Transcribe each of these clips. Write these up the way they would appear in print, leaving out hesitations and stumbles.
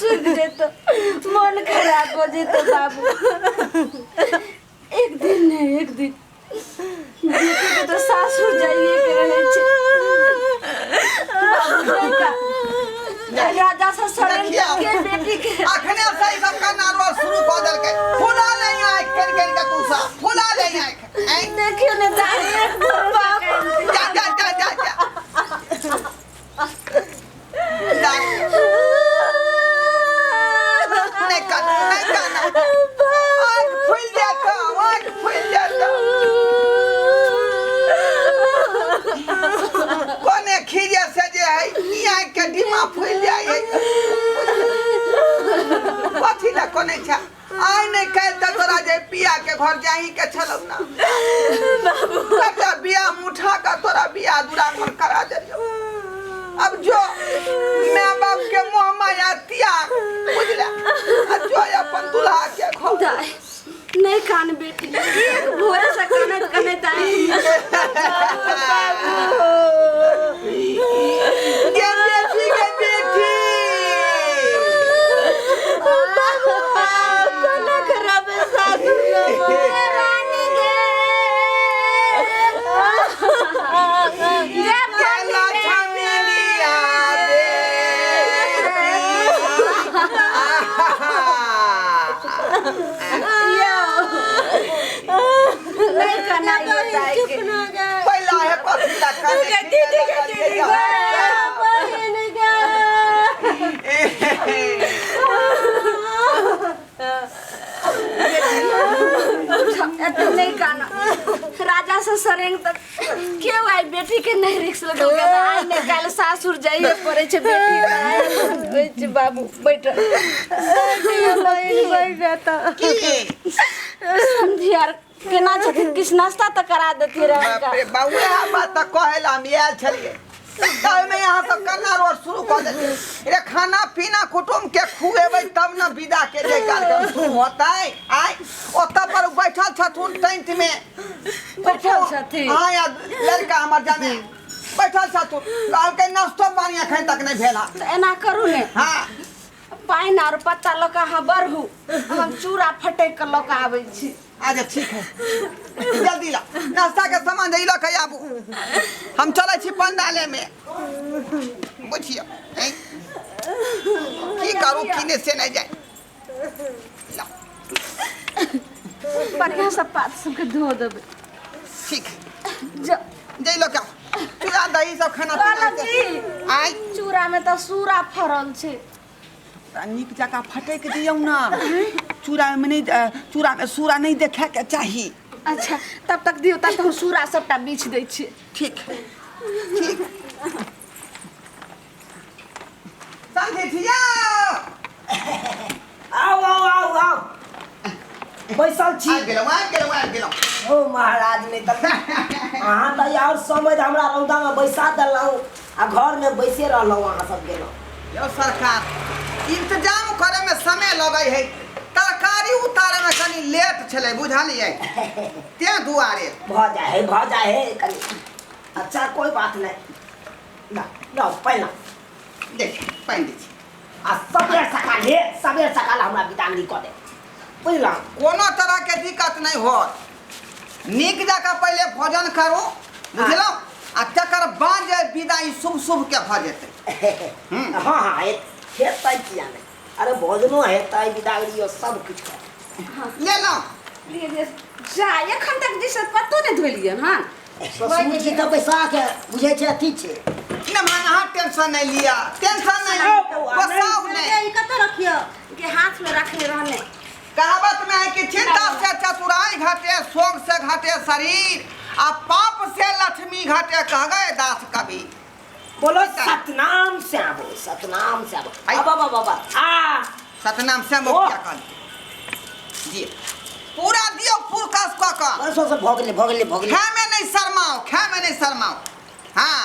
सुख जेतो, मन खराब हो जेतो बाबू। एक दिन नहीं एक दिन बेटी के तो सासुर जाइए के रहे छे बाबू। नहीं का राजा से शरण के बेटी के अखने से ई सब का नारवा शुरू कऽ देलकै। फुला नहीं आँखि करि करि के, तू सब फुला नहीं आँखि। आँय, देखियो ने दाई, एक बाबू। जा जा जा जा जा जा, नहीं कान, नहीं कान, आँखि फुलि जेतौ, आँखि फुलि जेतौ। कोने खीजे से जे है ई आँखि के डिमा फुलि जाइ है। कथी लए कोने छै? आइ नहि काल्हि तऽ तोरा जे पिया के घर जाही के छलौ ना। कतऽ बियाह मुठा कऽ तोरा बियाह दुरागमन करा देलियौ। अब जो माय बाप के मोह माया त्याग, बुझले, आ जो अपन दुल्हा के घर। दाई नहीं कान बेटी, एक भोरे से कानत कानत आई। गे बेटी, गे बेटी, कोना खराब है सासुर रानी गे गे। गे लक्ष्मीनिया बेटी। आहा। नहीं काना ये दाई के। पहिला है कथी ला काने? दीदी के, दीदी बहन गे। एते नहीं काना, राजा से सरेंग तक केओ आई बेटी के नहीं रिक्स लगल के। आइ नहीं काल्हि सासुर जाइए पड़े छै बेटी के। छै बाबू बैठ। की समझी आर केना छथिन? किछु नाश्ता तऽ करा देती रहे। बाप रे बा, उएह बात तऽ कहै लए हम आयल छलियै। ताहिमे यहाँ सब कन्ना रोड शुरू कऽ देलियै। रे खाना पीना कुटुम्ब के खुएबै तब ने विदा के जे कार्यक्रम शुरू होतै। आइ ओतऽ पर बैठल छथुन टेंट मे। बैठल छथिन? हाँ, या लड़का हमर जाने बैठल छथुन, कहलकै नाश्तो पानी एखन तक नहि भेल हँ। तऽ एना करू ने। हाँ। पानि आर पत्ता लऽ कऽ अहाँ बढ़ू, हम चूड़ा फटकि कऽ लऽ कऽ आबै छी। अच्छा ठीक है, जल्दी ला नाश्ता के सामान जे लऽ के आबू। हम चलै छी पंडाले में। बुझियौ ऐं? की करू की नहि से नहि जाय। ला, बढ़िआँ से पात सबके धो देबै। ठीक। जा। जे लऽ के आउ। चूड़ा दही सब खाना पीना। कहलहुँ की आइ चूड़ा में तऽ सूरा फड़ल छै। तऽ नीक जकाँ फटकि दियौ ने चूड़ामे। नहि, चूड़ामे सूरा नहि देखैके चाही। अच्छा, तब तक दियौ, तब तक हम सूरा सबटा बीछ दै छियै। ठीक ठीक। समझे छियै? आउ आउ आउ आउ, बैसल छी। आबि गेलहुँ, आबि गेलहुँ, आबि गेलहुँ। ओ महाराज, नहि तऽ अहाँ तऽ आओर समय हमरा रौदामे बैसा देलहुँ आ घरमे बैसे रहलहुँ, अहाँ सब गेलहुँ। यौ सरकार, इंतजाम करे में समय लगै है, तरकारी उतारे में कनी लेट छलै, बुझलियै, तें दुआरे। भऽ जाइ है, भऽ जाइ है कनि। अच्छा, कोइ बात नहि। ला लाउ पहिला। देख, पानि दै छी। आ सबेर सकाल, हे सबेर सकाल हमरा विदागरी कऽ दे, बुझलहुँ? कोनो तरह के दिक्कत नहि होत। नीक जकाँ पहिले भोजन करू, बुझलहुँ, आ तकर बाद जे विदाई शुभ शुभ के भऽ जेतै। हाँ हाँ, हेतै, किया नहि? अरे भोजनो हेतै, विदागरियो, सब किछु कर। लेलहुँ। लिए लिए। जा, एखन तक जे से पत्तो नहि धोलियन हन। ससुर जी तऽ बैसा के बुझै छै अथी छै। नहि मान, अहाँ टेंशन नहि लिअ, टेंशन नहि आउ बौआ, बसाउ नहि। ई कतऽ रखियो के हाथ में रखने रहने? कहावत में है कि चिंता से चतुराई घटे, शोक से घटे शरीर, आ पाप से लक्ष्मी घटे, कह गए दास कवि। बोलो सतनाम से आबो, सतनाम से आबो। आई। अब अब अब अब आ सतनाम से ओ। मुखिया कहल जी पूरा दियो पुरकस कऽ कऽ। बस बस, भऽ गेलै, भऽ गेलै, भऽ गेलै। खाय में नहीं शर्माओ, खाय में नहीं शर्माओ। हाँ।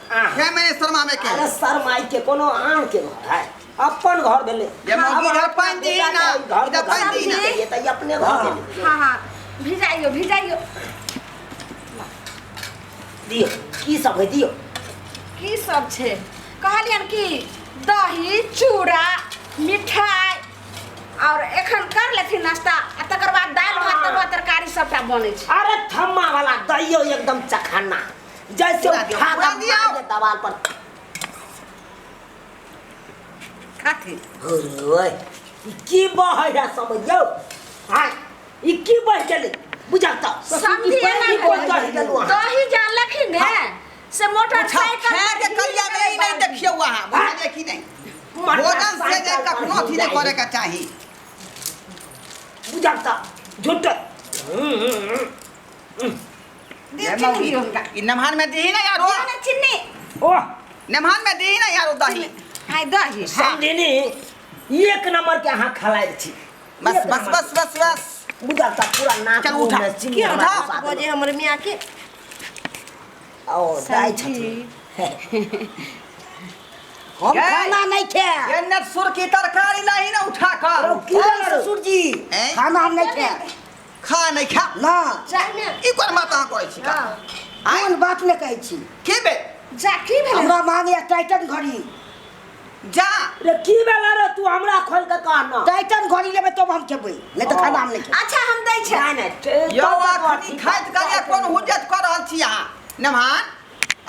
आ, खाय में नहीं शर्मावे के। अरे शर्माई के कोनो आन के घर है? अपन घर भेलै। जे मौगी अब घर अपना पानि दीही बेटा ना, के घर इधर पानि दीही ना। भेलै, तऽ ई अपने घर भेलै। हाँ हाँ, भिजाइयो भिजाइयो। दियौ, की सब है दियौ। की सब छै? कहलियन कि दही चूड़ा मिठाई और एखन कर लेथिन नाश्ता आ तकर बाद दालि भात तरुआ तरकारी सबटा बनै छै। अरे थम्मा वाला दइयो एकदम चखाना जैसे पूरा दियौ, उठा पूरा के दियौ। मार दे दवाल पर। खाथिन। ओए ई की बहै है समझियौ? हाँ ई की बह गेलै बुझल तऽ समझी एना ई कोन दही देलहुँ अहाँ? दही जानलखिन ने से मोटरसाइकिल खाए के करिया में ई नहीं देखियौ अहाँ, बुझलियै कि नहीं? भोजन से जे कखनो अथी नहीं करे के चाही। बुझल तऽ झूठ। दियौ चीनी दियौ हुनका। ई नमहान में दीही ना यारो। दियौ ने चीनी। ओह नमहान में दीही ना यारो दही। आइ दही। समझिनी एक नंबर के अहाँ खलाइ छी। बस एक बस नंबर। बस बस बस। बुझल तऽ पूरा नाक चल मुँह उठा। में चीनी की हमरा उठा? घुसा देलक। बजे हमर मियाँ के ओ दाइ छथिन। हम गै। खाना नहीं खाए। ये नेट सुर की तरकारी लाही ना उठा कर। की भेल ससुर जी? हैं? खाना हम नहीं खाए। खा नहीं खा। ना। चाय में ई कोन बात अहाँ करै छी का? आँय? कोन बात नहीं कहै छी? की बे? जा की भेलै? हमरा मांगे टाइटन घड़ी। जा। रे की भेलै रे तू हमरा खोल के कह ना। टाइटन घड़ी लेबै तब हम खेबै, नहीं तऽ खाना हम नहीं खेबै। अच्छा हम दै छै। नहि नहि यौ अखनी खाइत करिया कोन हुज्जत कऽ रहल छी अहाँ? नमहान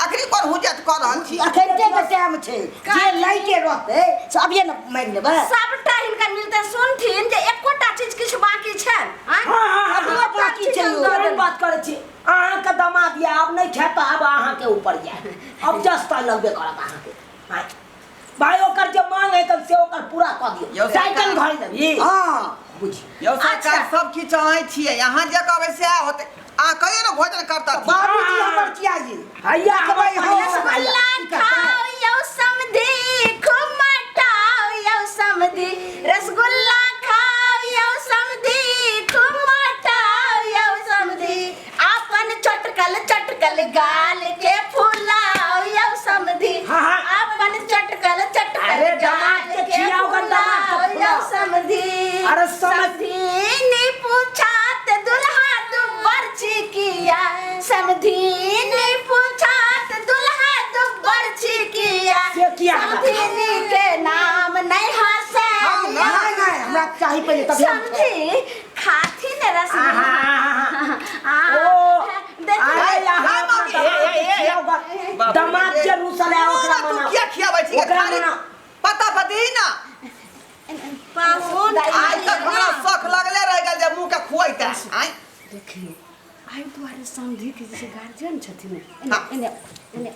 अखनी कोन हुज्जत कऽ रहल छी? अखन के टाइम छै, जे लैके रहतै से अभिये ने मारि लेबै। सबटा हिनका मिलते सुनथिन जे एकोटा चीज किछु बाकी छै। आँय? हाँ, हाँ, हाँ, सबटा बाकी चीज छै हम यौ। दऽ केहन देबै। बात करै छी? अहाँके दमाद यऽ आब नहि खेत आब अहाँके ऊपर यऽ, अब जस्ता लगबे करत अहाँके। आँय। भाई ओकर जे मांग है से ओकर पूरा कऽ दियौ। यौ सरकार। साइकिल घड़ी देबही। हाँ। बुझी। यौ सरकार अच्छा। सब किछु अहीं छियै, अहाँ जे कहबै सएह होतै। अहाँ कहियो ने भोजन करता। बाबूजी हमर किया जी? हैया देखबै हम। रसगुल्ला खाओ यौ समधी खूब मटाओ यौ समधी, रसगुल्ला खाओ यौ समधी खूब मटाओ यौ समधी, अपन चटकल चटकल गाल के फुलाओ यौ समधी, हाँ, हाँ। अपन चटकल चटकल अरे दमाद गाल के के खियाओ गन, दमाद के फुलाओ यौ फुलाओ। समधी। अरे समझ- समधी ने पूछा ते दुल्हा दुब्बर छिकिया, समधी ने पूछा ते दुल्हा दुब्बर छिकिया, से किया? समधिनी के नाम नहीं हंसे। हाँ, नहीं नहीं हमरा चाही पहिले तभी हम खाएब। समधी खाथिन रसगुल्ला। आहा। आ, ओ, देखियौ। अरे यहाँ हाँ, मामी, हे, हे, हे, हे। दमाद दमाद जे रूसल है ओकरा तू मनाओ। किया खियाबै छी? ओकरा खाली मनाओ। पता पति ना। पाहुन आइ तक हमरा शौक लगले रहि गेल जे मुँह के खुआइते। आँय? देखियौ एहि दुआरे समधी के जे छै गार्जियन छथिन एने हाँ। एने एने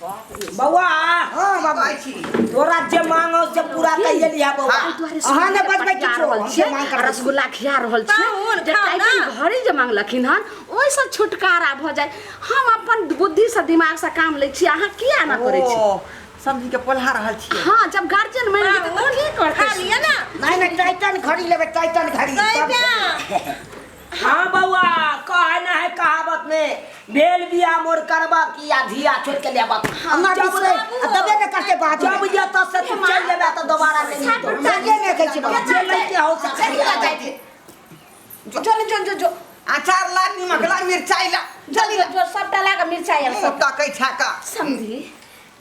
बाप रे। बौआ हाँ बाबू। कहै छी। तोरा जे मांगो से पूरा कहिए लिहा बौआ। हाँ। एहि दुआरे अहाँ ने समधी के बजबै पटिया किछो, रहल हम छियै, से मांग आ करै छी। रसगुल्ला खिया रहल छियै। पाहुन, जे खाउ टाइटन ना। घड़ी जे मांगलखिन हन ओहिसँ छुटकारा भऽ जाय। हम अपन बुद्धिसँ दिमागसँ काम लै छी, अहाँ किया एना करै छी? ओ, समझी के पोल्हा रहल छियै। हाँ जब गार्जियन मानि जेतै तऽ की करतै? खा लिअ ना। नहीं नहीं टाइटन घड़ी लेबै, टाइटन घड़ी। नहीं तब ना। हाँ बौआ कहे ना है कहावत में भेल बिया मोर करबा की या धिया छोड़ के लेबा। हमरा जब बिसरै आ तबे ने करतै बात। जब ये तो से तू चल जेबे तो दोबारा नहीं मिलतौ। सहिए नहि कहै छी बाबू। जे लैके हो से चलि जाय। जो जो जो जो अचार ला, निमक ला, मिरचाई ला, जो जो सबटा ला कऽ मिरचाइ आर मुँह सब। तकै छै का। समधी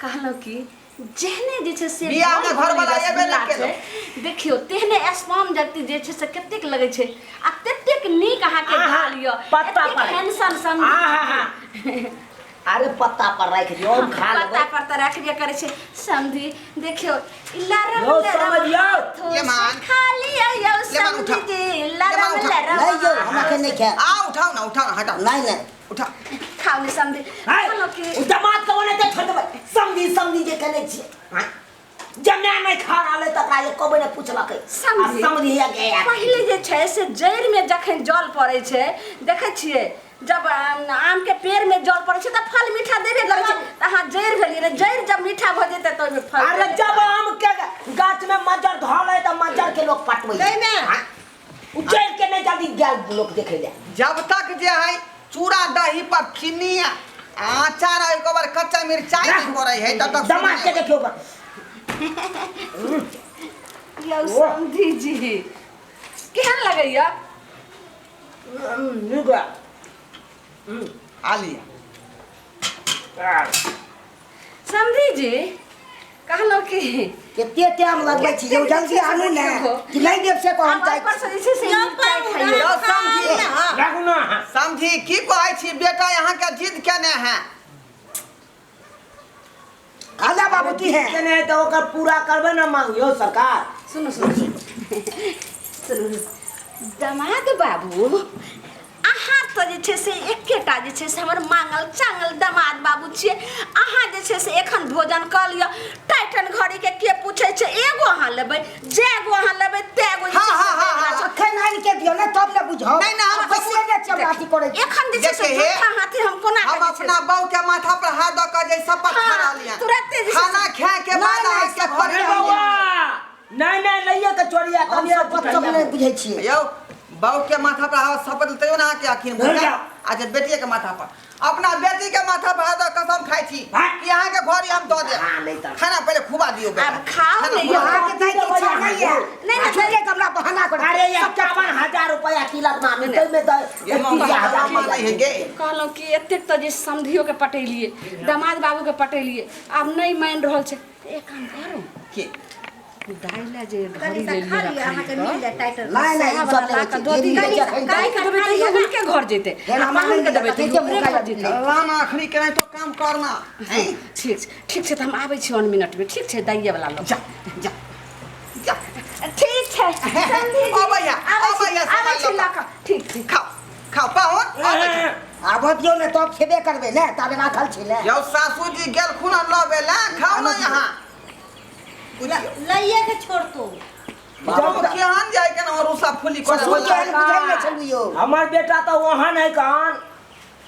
कहलहुँ कि जेहने जे छै से बियाहमे गोल घरवला गोल एबे नहि रसगुल्ला केलौ। छै, देखियौ तेहने स्पम जते जे छै से कतेक लगै छै आ ततेक नीक अहाँके आहा, गाल यऽ, पत्ता एतेक पर। हैंडसम समधी। आहा। अरे पत्ता पर राखि दियौ हम खा पत्ता लेबै। पर तऽ राखबे करै छै समधी। देखियौ ई लरम यौ, लरम समझियौ। हाथों ले से मान। खा लिअ यौ ले मान, समधी उठा। जी, ले लरम मान, उठा। लरम नहीं यौ हमरा के नहीं खाए। आ उठाउ ना, उठाउ ना, हटाउ। नहीं नहीं उठा। खाउ ने समधी। हाय, कहलहुँ कि ओ दमाद के ओनाहिते छोड़ि देबै। समधी समधी जे कहने छियै। हाय, जमाए नहि खा रहल है तकरा एको बेर नहि पुछलकै। समधी। आ समधी हैया गया। पहिले जे छै से जड़िमे जखन जल पड़ै छै देखै छियै जब आम के पेड़ में जल पड़ै छै तऽ फल मीठा देबे करै छै, तऽ अहाँ जड़ि भेलियै ने, जड़ि जब मीठा भऽ जेतै तऽ ओहिमे फल अरे देबे जब आम के गाछ में मज्जर धल है तऽ मज्जर के लोग पटबै नहीं ना। हाँ, उ जड़ि के नहि जल्दी गेल लोग देखै लए। जब तक जे है चूड़ा दही पर चीनी आ अचार आ एको बार कच्चा मिरचाई नहीं पड़ै है तब तक दमाद के देखियौ बा। यौ समधी जी केहन लगैया? नीक बा। आ लिअ। समधी जी कहलहुँ कि कते टाइम लगबै छी यौ जल्दी आनू ने कि नहि देब से कहम आब चाहे पर से जे छै से मिरचाइ खाइयौ। यौ समझी लागू ना अहाँ समझी की कहै छी बेटा यहाँ के जिद केने है आजा बाबू की है केने है तऽ ओकर पूरा करबै ने मांग यौ सरकार। सुनू सुनू सुनू दमाद बाबू, अहाँ तऽ जे छै से एकेटा जे छै से हमर मांगल चांगल दमाद बाबू छियै। अहाँ जे छै से एखन भोजन कऽ लिअ। टाइटन घड़ी के के पूछै छै? एगो अहाँ लेबै, जएगो अहाँ लेबै तेगो जे छै से दै वला छै। अखन आनि के दियौ ने तब ने बुझब। नहि, नहि, हम पैसे ने चमराती करै छी। एखन जे छै से देखे हे, झूठा हाथी हम कोना हम के जे छै अपना बहू के माथा पर हाथ दऽ के जे शपथ खा हाँ, रहलियै तुरते जे छै से- खाना खाए के बाद नहि, नहि, अहाँके शपथ घर अरे बौआ नहीं नहीं लइए के चोरिया हम कलिए शपथ सब नहि बुझै छियै। यौ बहू के माथा पर हाथ शपथ तैयो ना अहाँके अखिन धरि जाओ। आ जे बेटिए के माथा पर अपना बेटी के माथा पर हाथ दऽ कसम खाइ छी भाई। कि अहाँके घर हम दऽ देब। हाँ, नहीं तऽ। खाना पहिले खुआ दियौ बेटा। आब खाओ खाना ने खुआ यौ। अहाँके दै के इच्छा नहि है। नहि, नहि, झूठे के हमरा बहाना करै। अरे 51,000 रुपया तिलक मामी ताहिमे तऽ ये मम्मी 31,000 मामा नहीं है गे। कहलहुँ कि एतेक तऽ जे समधियोके पटेलियै, दमाद बाबूके पटेलियै, आब नहि मानि रहल छै। एक काम करू की दाइ लए जे घड़ी कनि सा लेलियै खा लिअ अहाँके मिल जायत टाइटल। नहि नहि ई सब ला नहि कऽ होइ दऽ छै। दी। देरी होइ छै। दाइ के देबै तैयो हुनके घर जेतै, फेर आ हमरा पाहुनके नहि देबै मिलत, तैयो ओकरे मुँह घर जेतै। लाना अखनी केनाहितो काम करना हैं? ठीक छै ठीक छै, तऽ हम आबै छी 1 मिनटमे। ठीक छै दाइए वाला लग जा जा जा। ठीक छै समधी जी, अबैया, आबै छी, अबैया, आबै छी सामान लऽ कऽ। ठीक ठीक खाओ खाओ पाहुन अबै छी। आब दियौ ने तब खेबे करबै ने, ताबे राखल छै ने। यौ सासू जी गेलखुन हन लबे ला, खाओ ना यहाँ। बुझियौ लइए के छोड़तो हम केहन जाय के ना रूसा फूली करे ससुर वाला। के बुझै नहि छलु यौ। हमर बेटा तऽ ओहन है कहान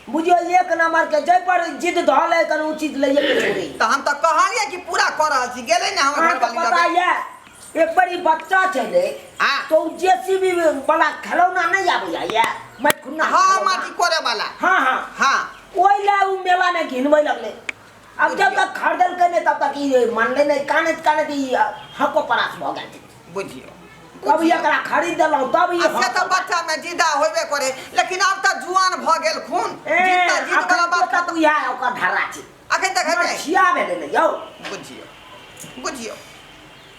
बुझियौ एक नंबर के जै पर जिद धऽ लै कन उ चीज लइए के छोड़े। तऽ हम तऽ कहलियै कि पूरा कऽ रहल छी, गेलै ने हमर अहाँके घरवाली पता लबे। ये एक बार ई बच्चा छलै हाँ। तो उ जेसीबी वाला खेलौना नहीं आबैया ये मटखुन्ना हाँ खेलौना। माटी कोरे वाला। हाँ हाँ हाँ ओहि लए उ मेला में घिनबै लगलै। अब जब तक खरीदलकै नहि तब तक ई मानलै नहि, कानैत कानैत ई हको परास भऽ गेल। बुझियौ तब एकरा खरीद देलहुँ तब ई आ से तऽ बच्चा में जिदा होबे करे, लेकिन आब तऽ जुआन भऽ गेल खून। ए, जिद तऽ जिद वाला अखन बात तक इएह ओकर धारा छै। अखन तक हेतै। छिया भेलै ने यौ। बुझियौ बुझियौ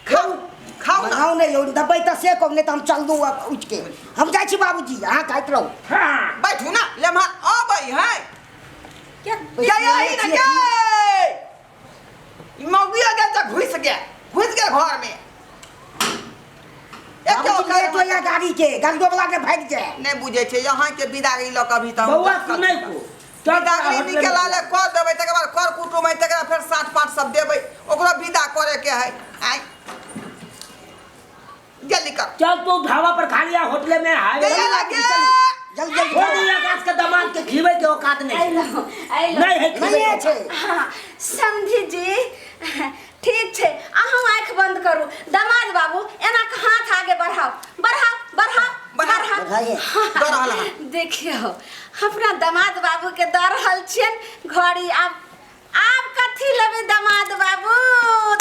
खाउ खाउ ना। बनाउ ने यौ, देबै तऽ से कहू, नहि तऽ हम चल दू अब उठि के। हम जाइ छी बाबूजी, अहाँ खाइत रहू। हाँ बैठू ना लेम्हा अबै है। क्या गया ही ना गे। ई मौगिया गेल तऽ घुसि गेल, घुसि गेल घर में। एक बाबूजी लेट होइया गाड़ी के, गंदो वाला के भागि जाय। नहि बुझै छै यहाँ के विदागरी लऽ कऽ अभी तऽ हम बौआ सुनै को चल विदागरी निकला ले कऽ देबै, तकर बाद कर कुटुम है, तकर बाद फेर साँठ पाँठ सब देबै, ओकरो विदा करे के है। आइ जल्दी कर। चल तू ढाबा पर खा लिया होटले में हाईवे गया लगे। जल्दी जल्दी छोड़ दिया गाछ के दमाद के खिबै के औकात नहीं। अइलहुँ अइलहुँ। नहीं है खिबै नहीं के छै। हाँ समधी जी ठीक छै, अहूँ आँखि बंद करू। दामाद बाबू एना के हाथ आगे बढ़ाओ बढ़ाओ बढ़ाओ बढ़ाओ। बढ़ाइए। दऽ रहल हन। देखियौ अपना दामाद बाबू के दऽ रहल छियनि घड़ी। आब आब कथी लेबै दामाद बाबू?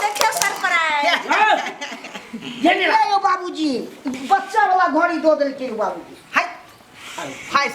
देखियौ सरप्राइज। ये नहीं यौ बाबूजी, बच्चा वाला घड़ी दऽ देलकै यौ बाबूजी। हाय हाय।